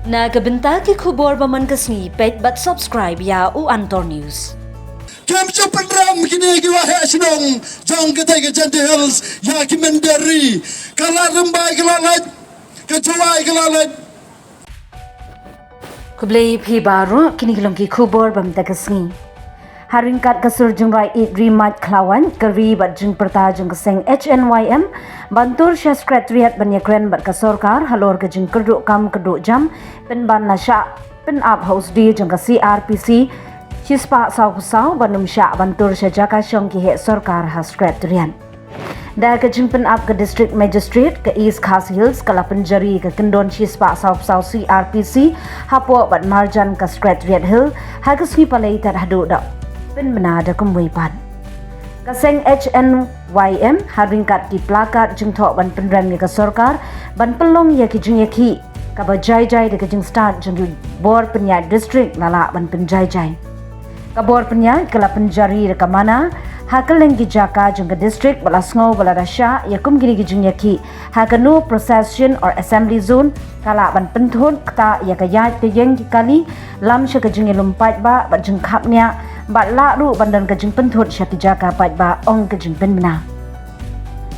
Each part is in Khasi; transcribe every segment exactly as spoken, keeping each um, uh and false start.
Na ka bynta ki khubor ba man ka sngi, peit bad subscribe ïa u Antor News. Kem ju pynrem kine ki waheh shnong jong katei ka Jaintia Hills ïa ki mynder ri. Ka la rymbai ka la lait, ka jwai ka la lait. Khublei phi baroh, kine ki long ki khubor ba mynta ka sngi. Ha ryngkat ka sur jingrwai ïeit ri mait khlawait, ka ri bad jingpyrta jong ka seng H N Y M ban tur sha Secretariat ban ïakren bad ka sorkar halor ka jingkyrduh kam kyrduh jam pynban la shah pynap ha u sdie jong ka C R P C shispah sawphew saw ban ym shah ban tur sha jaka shong ki heh sorkar ha Secretariat. Da ka jingpynap ka District Magistrate ka East Khasi Hills ka la pynjari ka kyndon shispah sawphew saw C R P C hapoh bad marjan ka Secretariat Hill ha ka sngi Palei tad haduh da pynbna da kumwei pat. Ka seng H N Y M ha ryngkat ki placard jingthoh ban pynrem ïa ka sorkar ban pynlong ïa ki jingïakhih kaba jai jai da ka jingstad jong ki bor pynïaid district la lah ban pynjai jai. Ka bor pynïaid ka la pynjari da ka mana ha kylleng ki jaka jong ka district bad la sngew ba lada shah ïa kum kine ki jingïakhih ha kano procession or assembly zone ka lah ban pynthut ktah ïa ka ïaid ka ïeng ki kali, lam sha ka jingïalum paidbah bad jingkhapniah bad lah ruh ban don ka jingpynthut sha ki jaka paidbah, ong ka jingpynbna.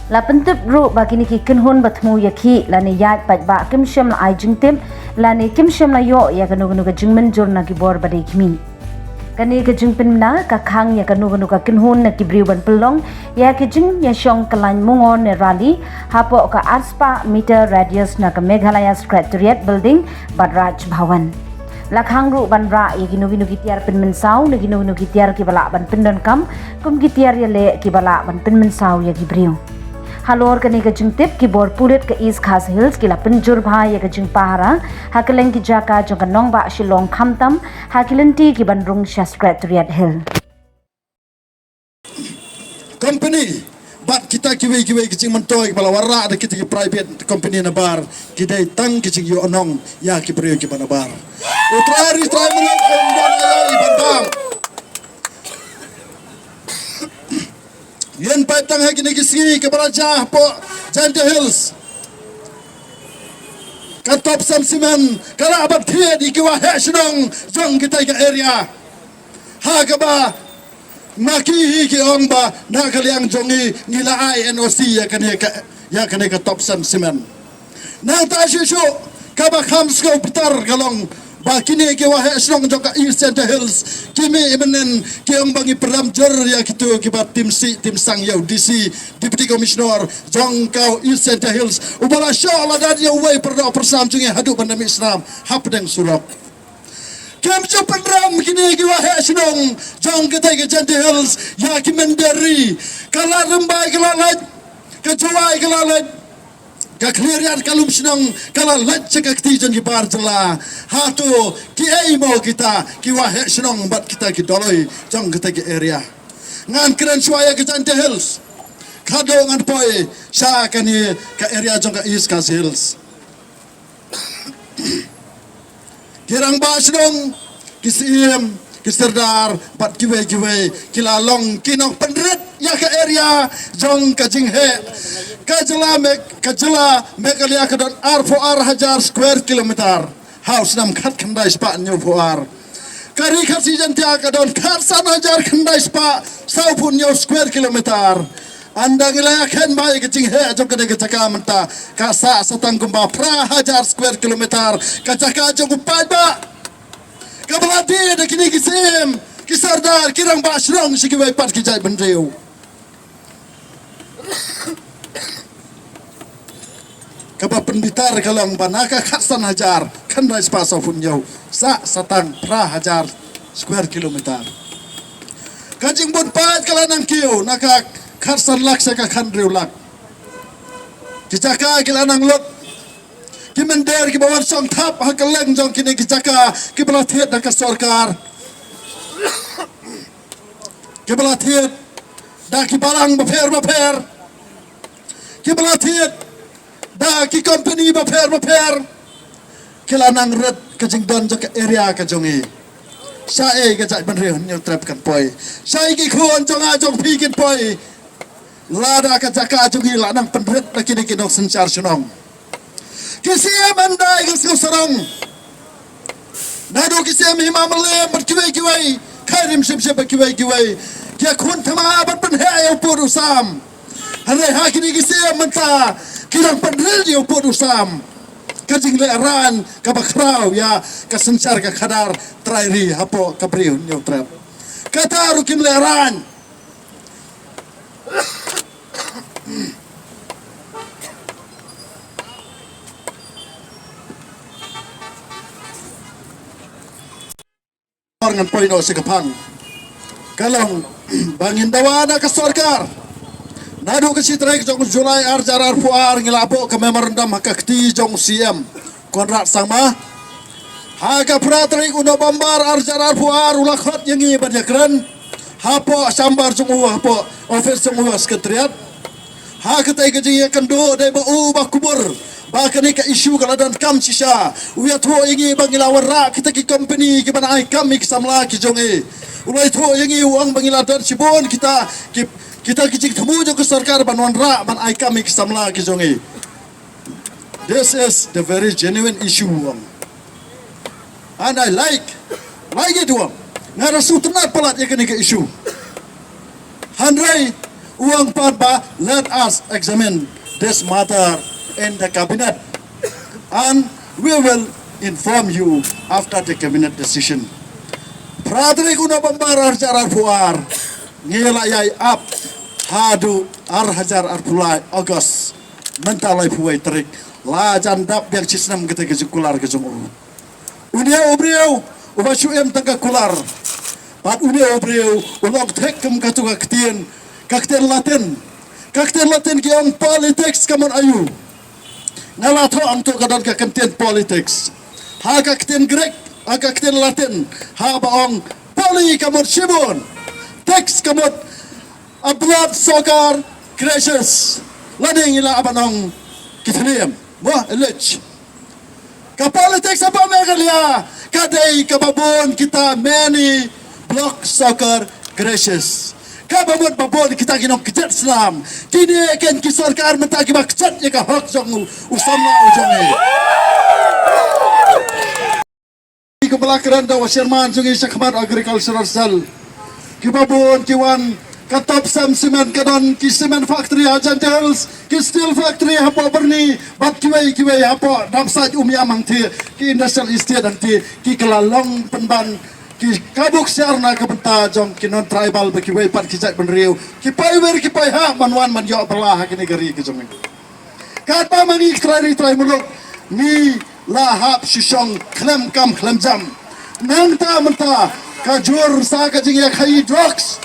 La pyntip ruh ba kine ki kynhun ba thmu ïakhih lane ïaid paidbah kim shym la ai jingtip lane kim shym la ïoh ïa kano kano ka jingmynjur na ki bor ba dei khmih. Kane ka jingpynbna ka khang ïa kano kano ka kynhun na ki briew ban pynlong ïa ki jingïashong kyllain mungor ne rally hapoh ka arspah meter radius na ka Meghalaya Secretariat Building bad Raj Bhavan. La khang ruh ban rah ïa kino kino ki tiar pynmynsaw ne kino kino ki tiar kiba lah ban pyndonkam kum ki tiar ïaleh kiba lah ban pynmynsaw ïa ki briew. Halor kane ka jingtip, ki bor pulit ka East Khasi Hills ki la pynjur bha ïa ka jingpahara ha kylleng ki jaka jong ka nongbah Shillong khamtam ha ki lynti ki ban rung sha Secretariat Hill. Company bad kita kiwei kiwei ki jingmyntoi kiba la wanrah da kita ki private company nabar ki dei tang ki jingïohnong ïa ki briew kiba nabar. U Trai ri Trai mynno um don ïa i ban bam. Ïen pat tang ha kine ki sngi kiba la jia hapoh Jaintia Hills. Ka Topsen Cement ka la bat thied ïa ki waheh shnong jong kitai ka area. Ha kaba ma ki hi ki ong ba na ka liang jong ngi ngi la ai N O C ïa kane ka, ïa kane ka Topsen Cement. Nangta shuh shuh kaba kham sngewbitar ka long ba kine ki waheh shnong jong ka East Jaintia Hills ki mih mynnin ki ong ba ngi pyrshang jur ïa kito kiba tim sih tim sang ïa u D C, Deputy Commissioner jong ka East Jaintia Hills uba la shoh la dan ïa uwei u pyrdoh pyrsnam jong ngi haduh ban da mih snam hapdeng surok. Kem ju pynrem kine ki waheh shnong jong kitai ka Jaintia Hills ïa ki mynder ri. Ka la rymbai ka la lait, ka jwai ka la lait, ka khlieh riat ka lum shnong ka la lait sha ka kti jong ki bar jylla. Hato kiei mo kita ki waheh shnong bad kita ki dolloi jong kitai ki area? Ngan kren shuwa ïa ka Jaintia Hills, khadduh ngan poi sha kane ka area jong ka East Khasi Hills. Ki rangbah shnong, ki syiem, ki sordar bad kiwei kiwei ki la long ki nongpynrit ïa ka area jong ka jingheh. Ka jylla Meg-, ka jylla Meghalaya ka don arphew ar hajar square kilometer. Ha u snem khatkhyndai spah hynñiewphew ar. Ka ri Khasi Jaintia ka don khatsan hajar khyndai spah sawphew hynñiew square kilometer. Ynda ngi la ïa khein bha ïa ka jingheh jong kane ka jaka mynta ka sah sa tang kumba phra hajar square kilometer ka jaka jong u paidbah. Kaba la die da kine ki syiem, ki sordar, ki rangbah shnong sha kiwei pat ki jaitbynriew. Kaba pynbitar ka long ba na ka khatsan hajar khyndai spah sawphew hynñiew sah sa tang phra hajar square kilometer. Ka jingbun paid ka la nang kiew na ka khatsan lak sha ka khathynriew lak. Ki jaka ki la nang lut. Ki mynder kiba wan shong thap ha kylleng jong kine ki jaka kiba la thied da ka sorkar, kiba la thied da ki balang bapher bapher, kiba la thied da ki company bapher bapher, ki la nang rit ka jingdon jong ka area ka jong ngi. Shaei ka jaitbynriew Hynñiewtrep kan poi? Shaei ki khun jong nga jong phi kin poi? Lada ka jaka jong ngi la nang pynrit da kine ki nongsynshar shnong. Ki syiem, ynda ka sngewsarong Naduh ki siem Hima Mylliem bad kiwei kiwei, Khyrim Shipship bad kiwei kiwei, ki ïakhun thma bad pynheh ïa u pud u sam. Hynrei ha kine ki siem mynta ki dang pynril ïa u pud u sam. Ka jinglehrain kaba khraw ïa ka synshar ka khadar trai ri hapoh ka Bri u Hynñiewtrep. Kata ruh kim lehrain. Ngan poi noh sha ka phang. Ka long ba ngin dawa na ka sorkar. Naduh ka shi tarik jong July ar hajar arphew ar ngi la buh ka memorandum ha ka kti jong u C M Conrad Sangma. Ha ka phra tarik u November ar hajar arphew ar u la khot ïa ngi ban ïakren hapoh chamber jong u, hapoh office jong u ha Secretariat. Ha katei ka jingïakynduh dei ba u ba kubur ba kane ka issue ka la donkam shisha. U ïathuh ïa ngi ba ngi la wanrah kita ki company kiban ai kam ïa ki samla ki jong i. U la ïathuh ïa ngi, u ong ba ngi la don shibun kita ki, kita ki jingthmu jong ka sorkar ban wanrah ban ai kam ïa ki samla ki jong i. This is the very genuine issue, u ong. And I like, like it, u ong. Nga da sngewtynnat palat ïa kane ka issue. Hynrei u ong pat ba, let us examine this matter in the cabinet and we will inform you after the cabinet decision. Phra tarik u November ar hajar arphew ar ngi la ïai ap haduh ar hajar arphew lai August. Mynta laiphew wei tarik, la jan dap biang shisnem kata ka jingkular ka jong u. Une u briew uba shu im tang ka kular. Bad une u briew u long thik kum katu ka ktien, ka ktien Latin. Ka ktien Latin ki ong politics ka mut aiu. Nga la thoh hangto ka don ka ktien politics. Ha ka ktien Greek, ha ka ktien Latin, haba ong poly ka mut shibun, tex ka mut a blood soccer crashes. Lane ngi lah ban ong ki thlim mo, elech. Ka politics hapoh Meghalaya ka dei kaba bun kita many block soccer crashes. Kaba mut ba bun kita ki nongkjat snam. Kine ken ki sorkar mynta kiba kjat ïa ka hok jong u, u samla u jong i. Ki ba la kren da u chairman jong i shakhmat Agricultural Cell. Kiba bun ki wan, ka Topcem Cement ka don ki cement factory ha Jaintia Hills, ki steel factory hapoh Byrni, bad kiwei kiwei hapoh Dapsait Umiam hangtei, ki industrial estate hangtei, ki kylla long pynban ki kabu ksiar na ka bynta jong ki non-tribal bad kiwei pat ki jaitbynriew, ki paidbah ki paidbah ban wan ban ïoh bylla ha kane ka ri ka jong ngi. Katba ma ngi ki trai ri trai muluk ngi la hap shu shong khlem kam khlem jam. Nangta mynta ka jur sa ka jingïakhaïi drugs,